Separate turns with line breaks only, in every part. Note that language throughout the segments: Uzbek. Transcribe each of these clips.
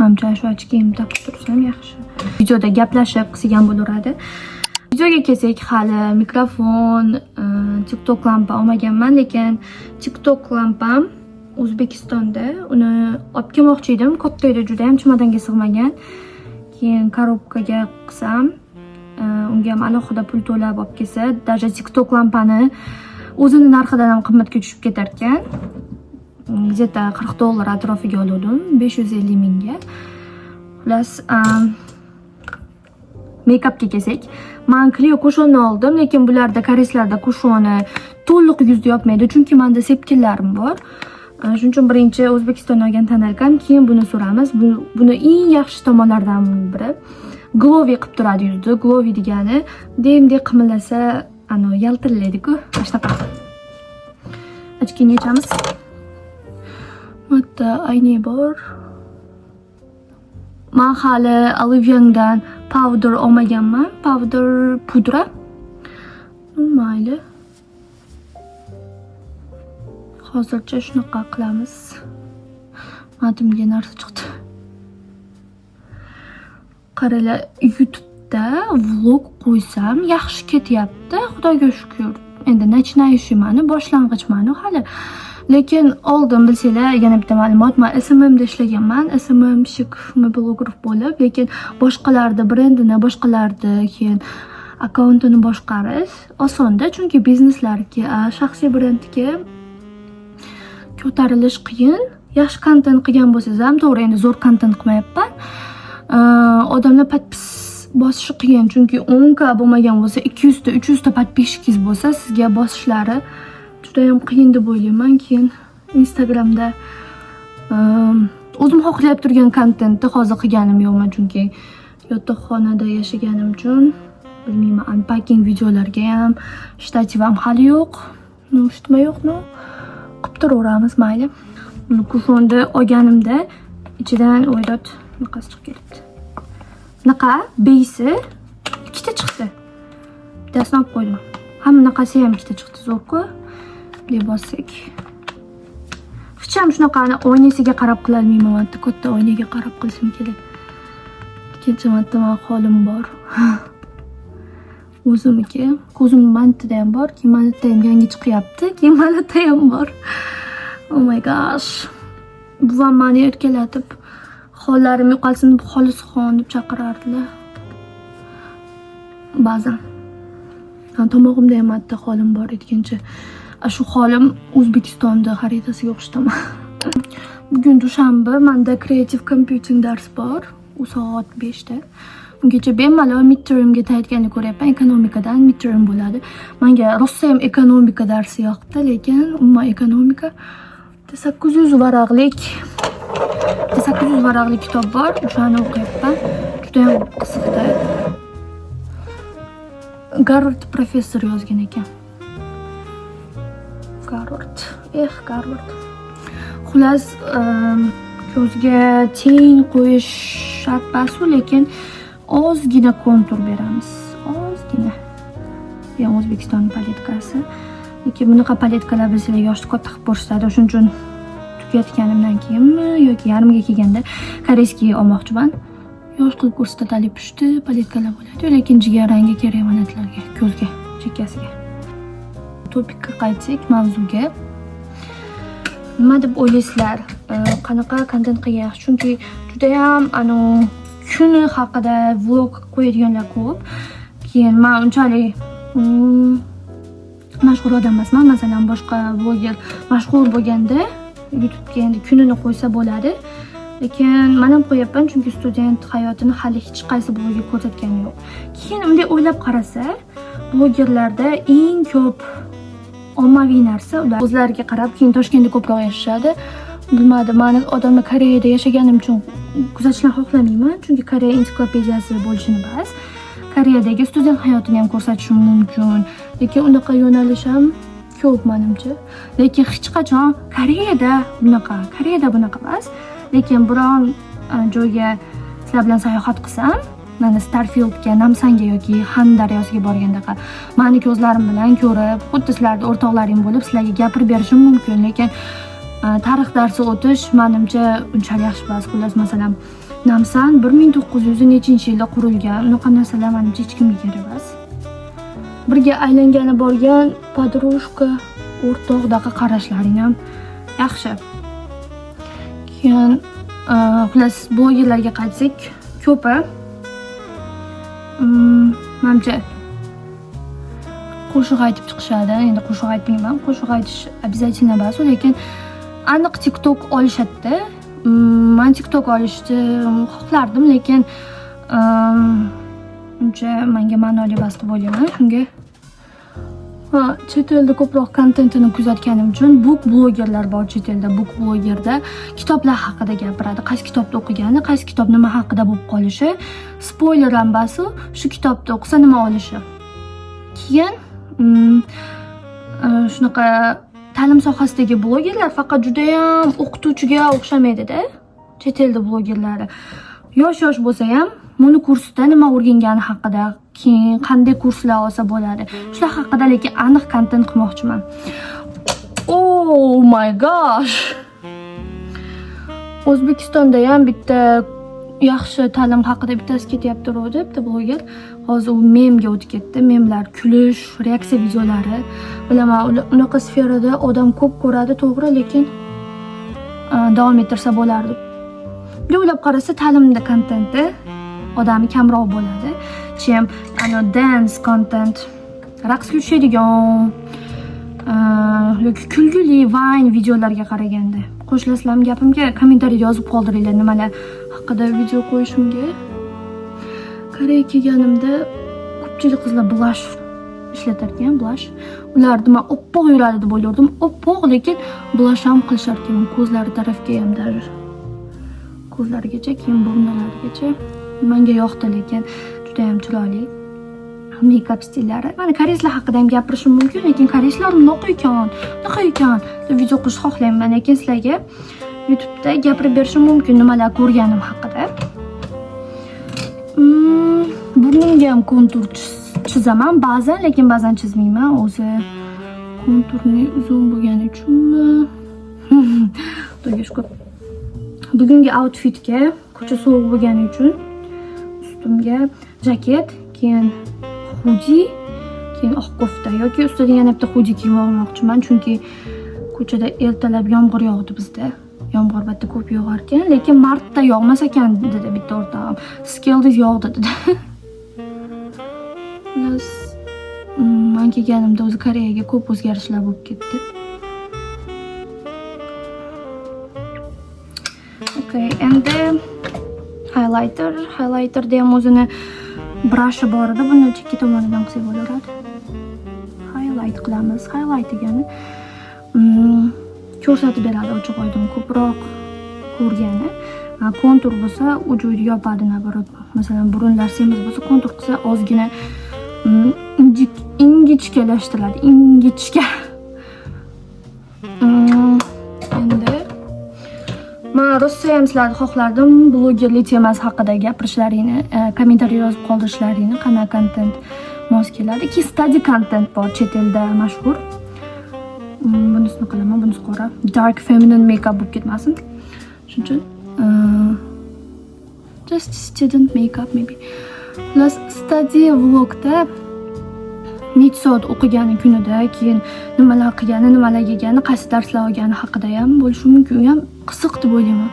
Manimcha, shu очки imni taqib tursam yaxshi. Videoda gaplashib qilsak ham bo'laveradi. Videoga kelsak, hali mikrofon, TikTok lampa olmaganman, lekin TikTok lampam O'zbekistonda, uni olib kelmoqchi edim. Katta edi juda ham, chemadanga sig'magan. Keyin коробка ga qilsam, unga ham alohida pul to'lab olib kelsa, даже TikTok lampani o'zini narxidan ham qimmatga tushib ketar ekan. Где-то 40 dollar atrofiga olgandim, 550 mingga. Xullas, make-upga kelsak, man Clio кушон ni oldim, lekin bularda, koreyslarda кушон i to'liq yuzni yopmaydi, chunki menda sepkillarim bor. Shuning uchun birinchi O'zbekistondan olgan тоналка m, keyin buni suramiz. Buni eng yaxshi tomonlaridan biri glowy qilib turadi yuzni. Glowy degani bunday qimillasa, ano yaltillaydi-ku, mana shunaqa. Очки ni yechamiz. Bu yerda ayna bor. Man hali Olive Youngdan powder olmaganman. Powder, pudra. Mayli. Hozircha shunaqa qilamiz. Matimga narsa chiqdi. Qaranglar, YouTube'da vlog qo'ysam yaxshi ketyapti, Xudoga shukur. Endi начинающий mani, boshlang'ichmanu hali. Lekin oldin bilsanglar, yana bitta ma'lumot, man SMMda ishlaganman, SMMщик, mobilograf bo'lib, lekin boshqalarni brendini, boshqalarni keyin akkauntini boshqarish osonda, chunki bizneslarga, shaxsiy brendga ko'tarilish qiyin. Yaxshi kontent qilgan bo'lsangiz ham, to'g'ri, endi zo'r kontent qilmayapman. Odamlar подпис bosishi qiyin, chunki 10K bo'lmagan bo'lsa, 200 ta, 300 ta подписчик ingiz bo'lsa, sizga bosishlari judayam qiyin deb o'ylayman. Keyin Instagramda o'zim xohlab turgan kontentni hozir qilganim yo'qman, chunki yotoqxonada yashaganim uchun, bilmayman, unpacking videolarga ham shtativ ham hali yo'q. Ну, shtima yo'q, ну, qilib turaveramiz, mayli. Buni кушон ni olganimda ichidan o'ylab bunaqasi chiqib ketibdi. Bunaqa beysi ikkita chiqdi. Bittasini olib qo'ydim. Ham bunaqasi ham ikkita chiqdi, zo'r-ku. Bunday bossak. Hech ham shunaqani oynasiga qarab qilolmayman. Bitta katta oynaga qarab qilishim kerak. Ikkinchi marta man holim bor. O'zimniki. Ko'zim mantada ham bor, keyin manada ham yangi chiqyapti, keyin manada ham bor. Oh my gosh. Buvam mani erkalatib, hollarim yo'qolsin deb Xolisxon deb chaqirardilar. Ba'zan. Tomog'imda ham bitta holim bor aytgancha. Shu holim O'zbekistonda xaritasiga o'xshataman. Bugun dushanba, manda creative computing dars bor. U soat 5 da. Ungacha bemalol midtermga tayyorgarlik ko'ryapman. Ekonomikadan midterm bo'ladi. Menga rosa ham ekonomika darsi yoqdi, lekin umuman ekonomika 800 varaqlik, 800 varaqli kitob bor. O'shani o'qiyapman. Juda ham qiziqda. Garvard professor yozgan ekan. Garvard. Eh, Garvard. Xullas, ko'zga teng qo'yish shart emas, lekin ozgina kontur beramiz. Ozgina. Bu ham O'zbekiston paletkasi. Lekin bunaqa paletkalar bilsanglar yoshni katta qilib ko'rsatadi. Shuning uchun tugatganimdan keyinmi yoki yarmiga kelganda корейский olmoqchiman. Yosh qilib ko'rsatadi, pushti paletkalar bo'ladi, lekin jigarrangga kerak manatlarga, ko'zga, chekkasiga. Topikka qaytsak, mavzuga. Nima deb o'ylaysizlar? Qanaqa kontent qilgan yaxshi? Chunki judayam anu kuni haqida vlog qo'yadiganlar ko'p. Keyin man unchalik mashhur odam emasman. Masalan, boshqa bloger mashhur bo'lganda YouTube'ga endi kunini qo'ysa bo'ladi. Lekin man ham qo'yapman, chunki student hayotini hali hech qaysi bloger ko'rsatgani yo'q. Keyin bunday o'ylab qarasa, blogerlarda eng ko'p ommaviy narsa ular o'zlariga qarab, keyin Toshkentda ko'proq yashashadi. Bilmadim, mani odamlar Koreyada yashaganim uchun kuzatishni xohlamayman, chunki Koreya ensiklopediyasi bo'lishini bas. Koreyadagi student hayotini ham ko'rsatishim mumkin, lekin unaqa yo'nalish ham ko'p manimcha. Lekin hech qachon Koreyada bunaqa, Koreyada bunaqa emas. Lekin biron joyga sizlar bilan sayohat qilsam, mana Starfieldga, Namsanga yoki Han daryosiga borgandaqa mani ko'zlarim bilan ko'rib, xuddi sizlarni o'rtoqlaring bo'lib, sizlarga gapirib berishim mumkin, lekin tarix darsi o'tish manimcha unchalik yaxshi emas. Xullas, masalan, Namsan 1900 nechinchi yilda qurilgan. Unaqa narsalar manimcha hech kimga kerak emas. Birga aylangani borgan подружка, o'rtoqdaqa qarashlaring ham yaxshi. Keyin xullas, blogerlarga qaytsak, ko'pi manimcha qo'shiq aytib chiqishadi. Endi qo'shiq aytmayman, qo'shiq aytish обязательно emas, lekin aniq TikTok olishadida. Man TikTok olishni xohlardim, lekin uncha manga ma'noli emas deb o'ylayman. Shunga, ha, chet elda ko'proq kontentini kuzatganim uchun book blogerlar bor chet elda. Book blogerda kitoblar haqida gapiradi. Qaysi kitobni o'qigani, qaysi kitob nima haqida bo'lib qolishi, spoiler ham basu, shu kitobni o'qisa nima olishi. Keyin shunaqa ta'lim sohasidagi blogerlar faqat judayam o'qituvchiga o'xshamaydida. Chet elda blogerlari yosh yosh bo'lsa ham, buni kursda nima o'rgangani haqida, keyin qanday kurslar olsa bo'ladi, shular haqida, lekin aniq kontent qilmoqchiman. Oh my gosh, O'zbekistonda ham bitta yaxshi ta'lim haqida bittasi ketyapti, bitta bloger. Hozir u memga o'tib ketdi. Memlar, kulish, reaksiya videolari. Bilaman, unaqa sferada odam ko'p ko'radi, to'g'ri, lekin davom ettirsa bo'lardi. Bunday o'ylab qarasa, ta'limda kontenti odami kamroq bo'ladi, чем ano dance content, raqsga tushadigan yoki kulgili vine videolarga qaraganda. Qo'shilasizlarmi gapimga? Kommentariyada yozib qoldiringlar nimalar haqida video qo'yishimga. Koreyaga kelganimda ko'pchilik qizlar blush ishlatar ekan, blush. Ularni man oppoq yuradi deb o'ylardim. Oppoq, lekin blush ham qilishar ekan, ko'zlari tarafga ham, даже ko'zlarigacha, keyin burunlarigacha. Menga yoqdi, lekin judayam chiroyli makeup stillari. Mana koreyslar haqida ham gapirishim mumkin, lekin koreyslar bunaqa ekan, bunaqa ekan deb video qilishni xohlayman, lekin sizlarga YouTube'da gapirib berishim mumkin nimalar ko'rganim haqida. Burnimga ham kontur chizaman ba'zan, lekin ba'zan chizmayman. O'zi konturni uzun bo'lgani uchunmi? Xudoga shukur. Bugungi outfitga ko'cha sovuq bo'lgani uchun ustimga jaket, keyin hoodie, keyin oq kofta yoki ustidan yana bitta hoodie kiyib olmoqchiman, chunki ko'chada ertalab yomg'ir yog'di bizda. Yomg'ir bitta ko'p yog'ar ekan, lekin martda yog'mas ekan, dedi bitta o'rtog'im. Siz keldingiz, yog'di, dedi. Xullas, man kelganimda o'zi Koreyaga ko'p o'zgarishlar bo'lib ketdi. Okay, endi highlighter. Highlighterda ham o'zini brushi bor edi. Buni chekka tomonidan qilsak bo'laveradi. Highlight qilamiz. Highlight degani ko'rsatib beradi ochiq oydin ko'proq ko'rgani. Kontur bo'lsa, u joyni yopadi, наоборот. Masalan, burunlar semiz bo'lsa, kontur qilsa ozgina ingichkalashtiradi, ingichka. Endi man rosayam sizlarni xohlardim blogerlik temasi haqida gapirishlaringni, kommentariy yozib qoldirishlaringni, qanaqa kontent mos keladi. Keyin study content bor chet elda mashhur. Bunisini qilaman, bunisi qora. Dark feminine makeup bo'lib ketmasin. Shuning uchun just student makeup maybe. Xullas, study vlogda necha soat o'qigani kunida, keyin nimalar qilgani, nimalar yegani, qaysi darslar olgani haqida ham bo'lishi mumkin. U ham qiziq deb o'ylayman.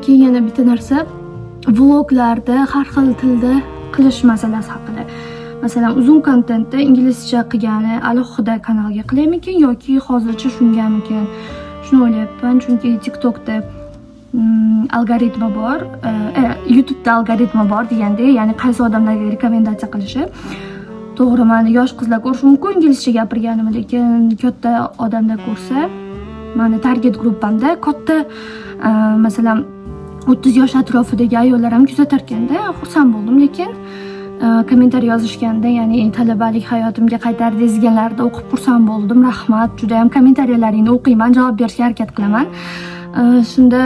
Keyin yana bitta narsa, vloglarda har xil tilda qilish masalasi haqida. Masalan, uzun kontentda inglizcha qilgani alohida kanalga qilaymikin yoki hozircha shungamikin? Shuni o'ylayapman, chunki TikTokda algoritmi bor, YouTube'da algoritmi bor deganda, ya'ni qaysi odamlarga rekomendatsiya qilishi. To'g'ri, mani yosh qizlar ko'rishi mumkin inglizcha gapirganimni, lekin katta odamlar ko'rsa, mani target gruppamda katta, masalan, 30 yosh atrofidagi ayollar ham kuzatarkanda xursand bo'ldim, lekin kommentariy yozishganda, ya'ni talabalik hayotimga qaytardingiz deganlarida o'qib xursand bo'ldim. Rahmat, juda ham kommentariyalaringni o'qiyman, javob berishga harakat qilaman. Shunda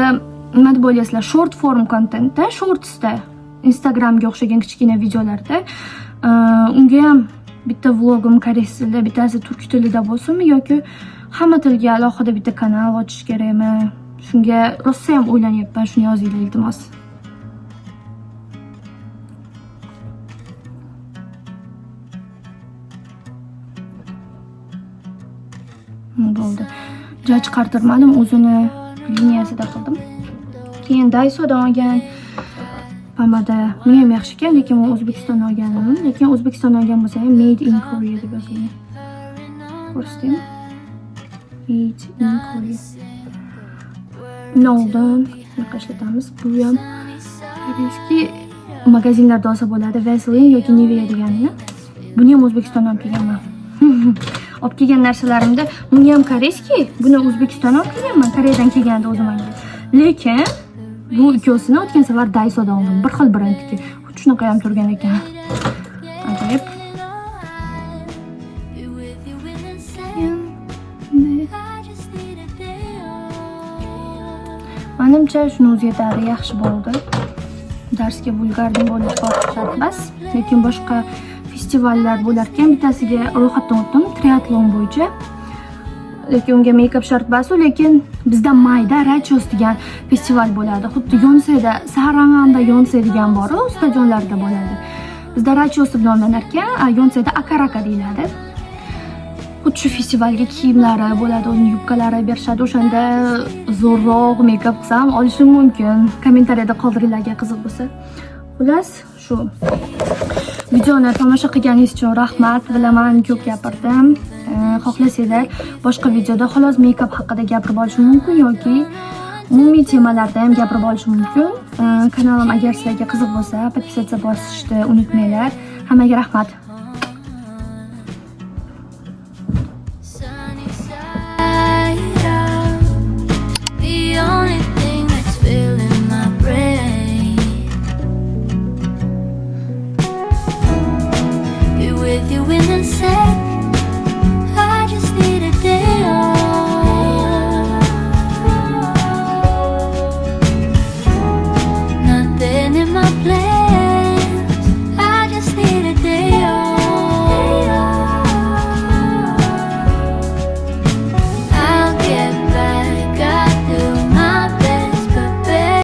nima deb o'ylaysizlar? Short form kontentda, shortsda, Instagramga o'xshagan kichkina videolarda, unga ham bitta vlogim koreys tilida, bittasi turk tilida bo'lsinmi yoki hamma tilga alohida bitta kanal ochish kerakmi? Shunga rosa ham o'ylanyapman, shuni yozinglar iltimos. Bo'ldi. Ja chiqartirmadim, o'zini liniyasida qildim. Keyin Daisodan olgan pomada, buni ham yaxshi ekan, lekin u O'zbekistondan olganim. Lekin O'zbekistondan olgan bo'lsa ham Made in Korea deb yozilgan. Ko'rsataymi? Made in Korea. Buni oldim. Bunaqa ishlatamiz. Bu ham корейский magazinlarda olsa bo'ladi. Vaseline yoki Nivea deganini. Buni ham O'zbekistondan olib kelganman. Olib kelgan narsalarimda buni ham корейский, buni O'zbekistondan olib kelganman, Koreyadan kelganda o'zim menga. Lekin bu ikkovsini o'tgan safar Daisodan oldim. Bir xil brendniki. Xuddi shunaqa ham turgan ekan. Ajoyib. Endi manimcha shuni o'zi yetadi, yaxshi bo'ldi. Darsga vulgarni bo'lish shart emas, lekin boshqa festivallar bo'larkan, bittasiga ro'yxatdan o'tdim triatlon bo'yicha. Lekin unga make-up shart emas, lekin bizda mayda Rachos degan festival bo'ladi. Xuddi Yonseyda, Saranganda Yonsey degan bor-u, stadionlarda bo'ladi. Bizda Rachos deb nomlanar ekan, Yonseyda Akaraka deyiladi. Xuddi shu festivalga kiyimlari bo'ladi, uning yubkalari berishadi. O'shanda zo'rroq make-up qilsam olishim mumkin. Kommentariyada qoldiringlar agar qiziq bo'lsa. Xullas, shu videoni tomosha qilganingiz uchun rahmat. Bilaman ko'p gapirdim. Xohlasanglar boshqa videoda xolos make-up haqida gapirib olishim mumkin yoki umumiy temalarda ham gapirib olishim mumkin. Kanalim agar sizlarga qiziq bo'lsa, podpisatsiya bosishni unutmanglar. Hammaga rahmat.
Sunny side up, the only thing that's filling my brain. Be with you in the second.